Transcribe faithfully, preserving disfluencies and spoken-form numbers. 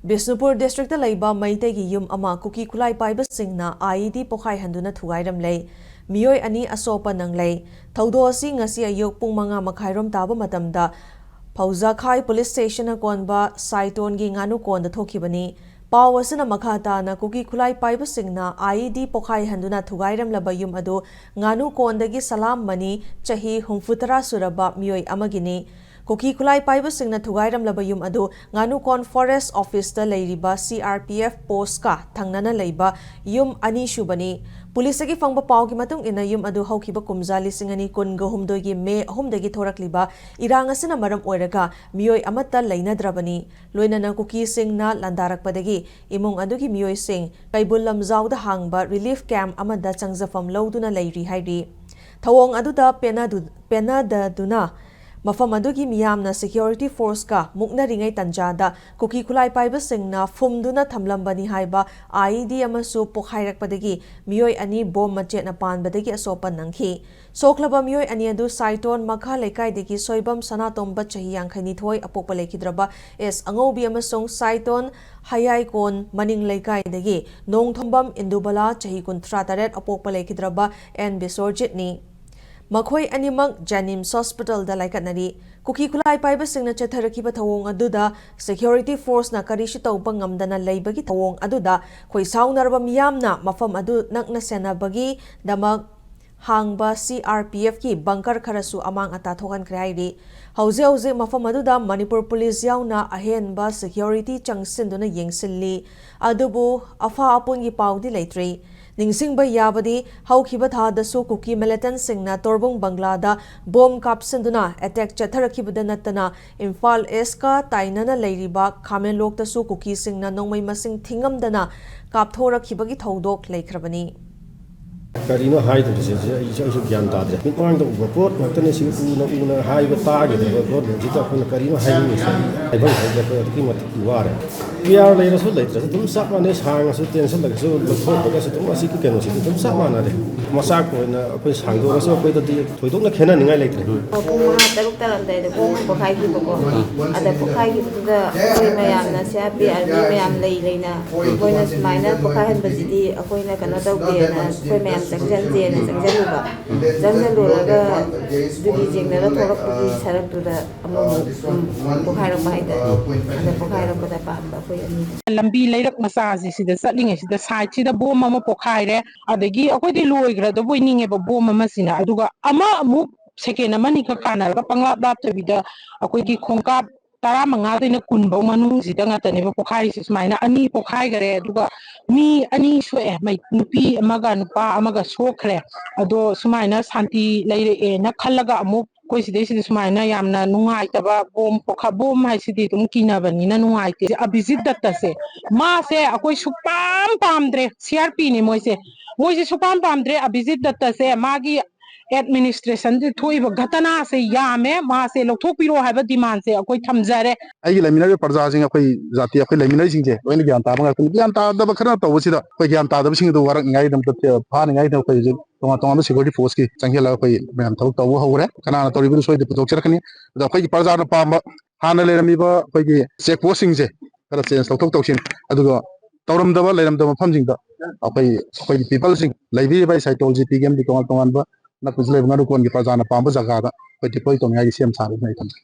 Bishnupur district ꯂꯩꯕ ꯃꯩꯇꯩꯒꯤ ꯌꯨꯝ ꯑꯃ ꯀꯨꯀꯤ ꯈꯨꯠꯂꯥꯏ ꯄꯥꯏꯕꯁꯤꯡꯅ ꯑꯥꯏꯏꯗꯤ ꯄꯣꯈꯥꯏꯍꯟꯗꯨꯅ ꯊꯨꯒꯥꯏꯔꯝꯂꯦ꯫ ꯃꯤꯑꯣꯏ ꯑꯅꯤ ꯑꯁꯣꯛꯄ ꯅꯪꯂꯦ꯫ ꯊꯧꯗꯣꯛ ꯑꯁꯤ ꯉꯁꯤ ꯑꯌꯨꯛ ꯄꯨꯡ ꯃꯉꯥ ꯃꯈꯥꯏꯔꯣꯝ ꯇꯥꯕ ꯃꯇꯝꯗ ꯐꯧꯖꯥꯈꯥꯏ ꯄꯨꯂꯤꯁ ꯁ꯭ꯇꯦꯁꯟꯅ ꯀꯣꯟꯕ ꯁꯥꯏꯇꯣꯟꯒꯤ ꯉꯥꯅꯨ ꯀꯣꯟꯗ ꯊꯣꯛꯈꯤꯕꯅꯤ꯫ ꯄꯥꯎ ꯑꯁꯤꯅ ꯃꯈꯥ ꯇꯥꯅ ꯀꯨꯀꯤ ꯈꯨꯠꯂꯥꯏ ꯄꯥꯏꯕꯁꯤꯡꯅ ꯑꯥꯏꯏꯗꯤ ꯄꯣꯈꯥꯏꯍꯟꯗꯨꯅ ꯊꯨꯒꯥꯏꯔꯝꯂꯕ ꯌꯨꯝ ꯑꯗꯨ ꯉꯥꯅꯨ ꯀꯣꯟꯗꯒꯤ ꯁꯂꯥꯝ ꯃꯅꯤ, ꯆꯍꯤ ꯍꯨꯝꯐꯨꯇꯔꯥ ꯁꯨꯔꯕ ꯃꯤꯑꯣꯏ ꯑꯃꯒꯤꯅꯤ꯫ ꯀꯨꯀꯤ ꯈꯨꯠꯂꯥꯏ ꯄꯥꯏꯕꯁꯤꯡꯅ ꯊꯨꯒꯥꯏꯔꯝꯂꯕ ꯌꯨꯝ ꯑꯗꯨ ꯉꯥꯅꯨꯀꯣꯟ ꯐꯣꯔꯦꯁ ꯑꯣꯐꯤꯁꯇ ꯂꯩꯔꯤꯕ ꯁꯤꯑꯥꯔꯄꯤꯑꯦꯐ ꯄꯣꯁꯀ ꯊꯪꯅꯅ ꯂꯩꯕ ꯌꯨꯝ ꯑꯅꯤꯁꯨꯕꯅꯤ꯫ ꯄꯨꯂꯤꯁꯇꯒꯤ ꯐꯪꯕ ꯄꯥꯎꯒꯤ ꯃꯇꯨꯡ ꯏꯟꯅ, ꯌꯨꯝ ꯑꯗꯨ ꯍꯧꯈꯤꯕ ꯀꯨꯝꯖꯥ ꯂꯤꯁꯤꯡ ꯑꯅꯤ ꯀꯨꯟꯒ ꯍꯨꯝꯗꯣꯏꯒꯤ ꯃꯦ ꯑꯍꯨꯝꯗꯒꯤ ꯊꯣꯔꯛꯂꯤꯕ ꯏꯔꯥꯡ ꯑꯁꯤꯅ ꯃꯔꯝ ꯑꯣꯏꯔꯒ ꯃꯤꯑꯣꯏ ꯑꯃꯠꯇ ꯂꯩꯅꯗ꯭ꯔꯕꯅꯤ꯫ ꯂꯣꯏꯅꯅ ꯀꯨꯀꯤꯁꯤꯡꯅ ꯂꯥꯟꯗꯥꯔꯛꯄꯗꯒꯤ ꯏꯃꯨꯡ ꯑꯗꯨꯒꯤ ꯃꯤꯑꯣꯏꯁꯤꯡ ꯀꯩꯕꯨꯜ ꯂꯝꯖꯥꯎꯗ ꯍꯥꯡꯕ ꯔꯤꯂꯤꯐ ꯀꯦꯝꯞ ꯑꯃꯗ ꯆꯪꯖꯐꯝ ꯂꯧꯗꯨꯅ ꯂꯩꯔꯤ ꯍꯥꯏꯔꯤ꯫ ꯊꯧꯑꯣꯡ ꯑꯗꯨꯗ ꯄꯦꯅꯗꯨ-, ꯄꯦꯅꯗꯗꯨꯅ ꯃꯐꯝ ꯑꯗꯨꯒꯤ ꯃꯤꯌꯥꯝꯅ ꯁꯦꯀ꯭ꯌꯨꯔꯤꯇꯤ ꯐꯣꯔꯁꯀ ꯃꯨꯛꯅꯔꯤꯉꯩ ꯇꯟꯖꯥꯗ ꯀꯨꯀꯤ ꯈꯨꯠꯂꯥꯏ ꯄꯥꯏꯕꯁꯤꯡꯅ ꯐꯨꯝꯗꯨꯅ ꯊꯝꯂꯝꯕꯅꯤ ꯍꯥꯏꯕ ꯑꯥꯏꯏꯗꯤ ꯑꯃꯁꯨ ꯄꯣꯈꯥꯏꯔꯛꯄꯗꯒꯤ ꯃꯤꯑꯣꯏ ꯑꯅꯤ ꯕꯣꯝ ꯃꯆꯦꯠꯅ ꯄꯥꯟꯕꯗꯒꯤ ꯑꯁꯣꯛꯄ ꯅꯪꯈꯤ꯫ ꯁꯣꯛꯂꯕ ꯃꯤꯑꯣꯏ ꯑꯅꯤ ꯑꯗꯨ ꯁꯥꯏꯇꯣꯟ ꯃꯈꯥ ꯂꯩꯀꯥꯏꯗꯒꯤ ꯁꯣꯏꯕꯝ ꯁꯅꯥꯇꯣꯝꯕ, ꯆꯍꯤ ꯌꯥꯡꯈꯩꯅꯤꯊꯣꯏ, ꯑꯄꯣꯛꯄ ꯂꯩꯈꯤꯗ꯭ꯔꯕ ꯑꯦꯁ ꯑꯉꯧꯕꯤ, ꯑꯃꯁꯨꯡ ꯁꯥꯏꯇꯣꯟ ꯍꯌꯥꯏꯀꯣꯟ ꯃꯅꯤꯡ ꯂꯩꯀꯥꯏꯗꯒꯤ ꯅꯣꯡꯊꯣꯝꯕꯝ ꯏꯟꯗꯨꯕꯂꯥ, ꯆꯍꯤ ꯀꯨꯟꯊ꯭ꯔꯥ ꯇꯔꯦꯠ, ꯑꯄꯣꯛꯄ ꯂꯩꯈꯤꯗ꯭ꯔꯕ ꯑꯦꯟ ꯕꯤꯁꯣꯔꯖꯤꯠꯅꯤ꯫ ꯃꯈꯣꯏ ꯑꯅꯤꯃꯛ ꯖꯦꯅꯤꯝꯁ ꯍꯣꯁꯄꯤꯇꯥꯜꯗ ꯂꯥꯏꯀꯠꯅꯔꯤ꯫ ꯀꯨꯀꯤ ꯈꯨꯠꯂꯥꯏ ꯄꯥꯏꯕꯁꯤꯡꯅ ꯆꯠꯊꯔꯛꯈꯤꯕ ꯊꯧꯑꯣꯡ ꯑꯗꯨꯗ ꯁꯦꯀ꯭ꯌꯨꯔꯤꯇꯤ ꯐꯣꯔꯁꯅ ꯀꯔꯤꯁꯨ ꯇꯧꯕ ꯉꯝꯗꯅ ꯂꯩꯕꯒꯤ ꯊꯧꯑꯣꯡ ꯑꯗꯨꯗ ꯈꯣꯏꯁꯥꯎꯅꯔꯕ ꯃꯤꯌꯥꯝꯅ ꯃꯐꯝ ꯑꯗꯨ ꯅꯛꯅ ꯁꯦꯟꯅꯕꯒꯤꯗꯃꯛ ꯍꯥꯡꯕ ꯁꯤꯑꯥꯔꯄꯤꯑꯦꯐꯀꯤ ꯕꯪꯀꯔ ꯈꯔꯁꯨ ꯑꯃꯥꯡ ꯑꯇꯥ ꯊꯣꯛꯍꯟꯈ꯭ꯔꯦ ꯍꯥꯏꯔꯤ꯫ ꯍꯧꯖꯤꯛ ꯍꯧꯖꯤꯛ ꯃꯐꯝ ꯑꯗꯨꯗ ꯃꯅꯤꯄꯨꯔ ꯄꯨꯂꯤꯁ ꯌꯥꯎꯅ ꯑꯍꯦꯟꯕ ꯁꯦꯀ꯭ꯌꯨꯔꯤꯇꯤ ꯆꯪꯁꯤꯟꯗꯨꯅ ꯌꯦꯡꯁꯤꯜꯂꯤ꯫ ꯑꯗꯨꯕꯨ ꯑꯐ ꯑꯄꯨꯟꯒꯤ ꯄꯥꯎꯗꯤ ꯂꯩꯇ꯭ꯔꯤ꯫ ꯅꯤꯡꯁꯤꯡꯕ ꯌꯥꯕꯗꯤ, ꯍꯧꯈꯤꯕ ꯊꯥꯗꯁꯨ ꯀꯨꯀꯤ ꯃꯤꯂꯤꯇꯦꯟꯠꯁꯤꯡꯅ ꯇꯣꯔꯕꯨꯡ ꯕꯪꯒ꯭ꯂꯥꯗ ꯕꯣꯝ ꯀꯥꯞꯁꯤꯟꯗꯨꯅ ꯑꯦꯇꯦꯛ ꯆꯠꯊꯔꯛꯈꯤꯕꯗ ꯅꯠꯇꯅ, ꯏꯝꯐꯥꯜ ꯏꯁꯀ ꯇꯥꯏꯅꯅ ꯂꯩꯔꯤꯕ ꯈꯥꯃꯦꯟꯂꯣꯛꯇꯁꯨ ꯀꯨꯀꯤꯁꯤꯡꯅ ꯅꯣꯡꯃꯩ ꯃꯁꯤꯡ ꯊꯤꯉꯝꯗꯅ ꯀꯥꯞꯊꯣꯔꯛꯈꯤꯕꯒꯤ ꯊꯧꯗꯣꯛ ꯂꯩꯈ꯭ꯔꯕꯅꯤ꯫ ꯀꯔꯤꯅꯣ ꯍꯥꯏꯗꯣꯔꯤꯁꯦ? ꯑꯩꯁꯨ ꯑꯩꯁꯨ ꯒ꯭ꯌꯥꯟ ꯇꯥꯗ꯭ꯔꯦ꯫ ꯃꯤꯠꯃꯥꯡꯗ ꯎꯕ ꯄꯣꯠ ꯉꯥꯛꯇꯅꯤ꯫ ꯁꯤ ꯎꯅ ꯎꯅ ꯍꯥꯏꯕ ꯇꯥꯈꯤꯗꯕ ꯒꯣꯔꯃꯦꯟꯁꯤꯗ ꯑꯩꯈꯣꯏꯅ ꯀꯔꯤꯅꯣ ꯍꯥꯏꯅꯤꯡꯉꯤꯁꯦ? ꯍꯥꯏꯐꯝ ꯈꯪꯗꯦ꯫ ꯑꯩꯈꯣꯏ ꯑꯗꯨꯛꯀꯤ ꯃꯇꯤꯛ ꯋꯥꯔꯦ꯫ ꯄꯤ ꯑꯥꯔ ꯂꯩꯔꯁꯨ ꯂꯩꯇ꯭ꯔꯁꯨ ꯑꯗꯨꯝ ꯆꯞ ꯃꯥꯟꯅꯩ꯫ ꯁꯥꯡꯉꯁꯨ ꯇꯦꯟꯁꯤꯜꯂꯒꯁꯨ ꯂꯧꯊꯣꯛꯈ꯭ꯔꯒꯁꯨ ꯑꯗꯨꯝ ꯑꯁꯤꯒꯤ ꯀꯩꯅꯣꯁꯤꯗꯤ ꯑꯗꯨꯝ ꯆꯞ ꯃꯥꯟꯅꯔꯦ꯫ ꯃꯆꯥꯛ ꯑꯣꯏꯅ ꯑꯩꯈꯣꯏ ꯁꯥꯡꯗꯣꯛꯑꯁꯨ ꯑꯩꯈꯣꯏꯗꯗꯤ ꯊꯣꯏꯗꯣꯛꯅ ꯈꯦꯠꯅꯅꯤꯡꯉꯥꯏ ꯂꯩꯇ꯭ꯔꯦ꯫ ꯄꯨꯡ ꯃꯉꯥ ꯇꯔꯨꯛ ꯇꯥꯔꯝꯗꯥꯏꯗ ꯕꯣꯝ ꯑꯃ ꯄꯣꯈꯥꯏꯈꯤꯕꯀꯣ꯫ ꯑꯗ ꯄꯣꯈꯥꯏꯈꯤꯕꯗꯨꯗ ꯑꯩꯈꯣꯏ ꯃꯌꯥꯝꯅ ꯁꯤ ꯑꯥꯔ ꯄꯤ ꯑꯥꯔꯃꯤ ꯃꯌꯥꯝ ꯂꯩ ꯂꯩꯅ ꯃꯣꯏꯅ ꯁꯨꯃꯥꯏꯅ ꯄꯣꯈꯥꯏꯍꯟꯕꯁꯤꯗꯤ ꯑꯩꯈꯣꯏꯅ ꯀꯩꯅꯣ ꯇꯧꯗꯦꯅ ꯑꯩꯈꯣꯏ ꯃꯌꯥꯝ ꯆꯪꯁꯤꯟꯁꯦꯅ ꯆꯪꯁꯤꯜꯂꯨꯕ꯫ ꯆꯪꯁꯤꯜꯂꯨꯔꯒ ꯗꯤꯜꯂꯤ ꯆꯦꯡꯅꯔ ꯊꯣꯛꯂꯛꯄꯒꯤ ꯁꯔꯛꯇꯨꯗ ꯑꯃꯨꯛ ꯄꯣꯈꯥꯏꯔꯛꯄ ꯍꯥꯏꯇꯥꯔꯦ꯫ ꯑꯗ ꯄꯣꯈꯥꯏꯔꯛꯄꯗ ꯄꯥꯟꯕ ꯑꯩꯈꯣꯏ ꯑꯅꯤ꯫ ꯂꯝꯕꯤ ꯂꯩꯔꯛ ꯃꯆꯥꯁꯦ ꯁꯤꯗ ꯆꯠꯂꯤꯉꯩꯁꯤꯗ ꯁꯥꯏꯠꯁꯤꯗ ꯕꯣꯝ ꯑꯃ ꯄꯣꯈꯥꯏꯔꯦ꯫ ꯑꯗꯒꯤ ꯑꯩꯈꯣꯏꯗꯤ ꯂꯣꯏꯈ꯭ꯔꯗꯕꯣꯏ ꯅꯤꯡꯉꯦꯕ ꯕꯣꯝ ꯑꯃꯁꯤꯅ, ꯑꯗꯨꯒ ꯑꯃ ꯑꯃꯨꯛ ꯁꯦꯀꯦꯟ ꯑꯃꯅꯤꯈꯛ ꯀꯥꯟꯅꯔꯒ ꯄꯪꯂꯥꯞ ꯂꯥꯞꯇꯕꯤꯗ ꯑꯩꯈꯣꯏꯒꯤ ꯈꯣꯡꯀꯥꯞ ꯇꯔꯥꯃꯉꯥꯗꯩꯅ ꯀꯨꯟꯐꯧ ꯃꯅꯨꯡꯁꯤꯗ ꯉꯥꯛꯇꯅꯦꯕ ꯄꯣꯈꯥꯏꯔꯤꯁꯦ꯫ ꯁꯨꯃꯥꯏꯅ ꯑꯅꯤ ꯄꯣꯈꯥꯏꯈꯔꯦ, ꯑꯗꯨꯒ ꯃꯤ ꯑꯅꯤ ꯁꯣꯛꯑꯦ, ꯃꯩ-, ꯅꯨꯄꯤ ꯑꯃꯒ ꯅꯨꯄꯥ ꯑꯃꯒ ꯁꯣꯛꯈ꯭ꯔꯦ꯫ ꯑꯗꯣ ꯁꯨꯃꯥꯏꯅ ꯁꯥꯟꯇꯤ ꯂꯩꯔꯛꯑꯦꯅ ꯈꯜꯂꯒ ꯑꯃꯨꯛ ꯑꯩꯈꯣꯏ ꯁꯤꯗꯩꯁꯤꯗ ꯁꯨꯃꯥꯏꯅ ꯌꯥꯝꯅ ꯅꯨꯡꯉꯥꯏꯇꯕ ꯕꯣꯝ ꯄꯣꯈꯥ-, ꯕꯣꯝ ꯍꯥꯏꯁꯤꯗꯤ ꯑꯗꯨꯝ ꯀꯤꯅꯕꯅꯤꯅ ꯅꯨꯡꯉꯥꯏꯇꯦ꯫ ꯑꯕꯤꯖꯤꯠ ꯗꯠꯇꯁꯦ, ꯃꯥꯁꯦ ꯑꯩꯈꯣꯏ ꯁꯨꯛꯄꯥꯝ ꯄꯥꯝꯗ꯭ꯔꯦ꯫ ꯁꯤ ꯑꯥꯔ ꯄꯤꯅꯦ ꯃꯣꯏꯁꯦ꯫ ꯃꯣꯏꯁꯦ ꯁꯨꯛꯄꯥꯝ ꯄꯥꯝꯗ꯭ꯔꯦ꯫ ꯑꯕꯤꯖꯤꯠ ꯗꯠꯇꯁꯦ ꯃꯥꯒꯤ ꯑꯦꯗꯃꯤꯅꯤꯁꯇ꯭ꯔꯦꯁꯟꯗ ꯊꯣꯛꯏꯕ ꯘꯇꯅꯥꯁꯦ ꯌꯥꯝꯃꯦ꯫ ꯃꯥꯁꯦ ꯂꯧꯊꯣꯛꯄꯤꯔꯣ ꯍꯥꯏꯕ ꯗꯤꯃꯥꯟꯁꯦ ꯑꯩꯈꯣꯏ ꯊꯝꯖꯔꯦ꯫ ꯑꯩꯒꯤ ꯂꯩꯃꯤꯟꯅꯔꯤꯕ ꯄ꯭ꯔꯖꯥꯁꯤꯡ, ꯑꯩꯈꯣꯏ ꯖꯥꯇꯤ, ꯑꯩꯈꯣꯏ ꯂꯩꯃꯤꯟꯅꯔꯤꯁꯤꯡꯁꯦ ꯂꯣꯏꯅ ꯒ꯭ꯌꯥꯟ ꯇꯥꯕ ꯉꯥꯛꯇꯅꯤ꯫ ꯒ꯭ꯌꯥꯟ ꯇꯥꯗꯕ ꯈꯔꯅ ꯇꯧꯕꯁꯤꯗ ꯑꯩꯈꯣꯏ ꯒ꯭ꯌꯥꯟ ꯇꯥꯗꯕꯁꯤꯡ ꯑꯗꯨ ꯋꯥꯔꯛꯅꯤꯡꯉꯥꯏꯒꯤꯗꯃꯛꯇ, ꯐꯥꯅꯤꯡꯉꯥꯏꯒꯤꯗꯃꯛ ꯑꯩꯈꯣꯏ ꯍꯧꯖꯤꯛ ꯇꯣꯉꯥꯟ ꯇꯣꯉꯥꯟꯕ ꯁꯦꯀ꯭ꯌꯨꯔꯤꯇꯤ ꯐꯣꯔꯁꯀꯤ ꯆꯪꯁꯤꯜꯂꯒ ꯑꯩꯈꯣꯏ ꯃꯌꯥꯝ ꯊꯕꯛ ꯇꯧꯕ ꯍꯧꯈ꯭ꯔꯦ꯫ ꯀꯅꯥꯅ ꯇꯧꯔꯤꯕꯅꯣ ꯁꯣꯏꯗꯅ ꯄꯨꯊꯣꯛꯆꯔꯛꯀꯅꯤ꯫ ꯑꯗꯣ ꯑꯩꯈꯣꯏꯒꯤ ꯄ꯭ꯔꯖꯥꯅ ꯄꯥꯝꯕ ꯍꯥꯟꯅ ꯂꯩꯔꯝꯃꯤꯕ ꯑꯩꯈꯣꯏꯒꯤ ꯆꯦꯛ ꯄꯣꯁꯁꯤꯡꯁꯦ ꯈꯔ ꯆꯦꯟꯖ ꯂꯧꯊꯣꯛ ꯇꯧꯁꯤꯟ, ꯑꯗꯨꯒ ꯇꯧꯔꯝꯗꯕ ꯂꯩꯔꯝꯗꯕ ꯃꯐꯝꯁꯤꯡꯗ ꯑꯩꯈꯣꯏ, ꯑꯩꯈꯣꯏꯒꯤ ꯄꯤꯄꯜꯁꯤꯡ ꯂꯩꯕꯤꯔꯤꯕ ꯑꯩ ꯁꯥꯏꯇꯣꯜ ꯖꯤ ꯄꯤꯒꯤ ꯑꯃꯗꯤ ꯇꯣꯉꯥꯟ ꯇꯣꯉꯥꯟꯕ ꯅꯛꯄꯁꯨ ꯂꯩꯕ ꯉꯥꯔꯨꯀꯣꯟꯒꯤ ꯄ꯭ꯔꯖꯥꯅ ꯄꯥꯝꯕ ꯖꯒꯥꯗ ꯑꯩꯈꯣꯏ ꯗꯤꯄ꯭ꯂꯣꯏ ꯇꯧꯅꯤꯡꯉꯥꯏꯒꯤ ꯁꯦꯝ ꯁꯥꯔꯦ ꯑꯩ ꯊꯝꯖꯒꯦ꯫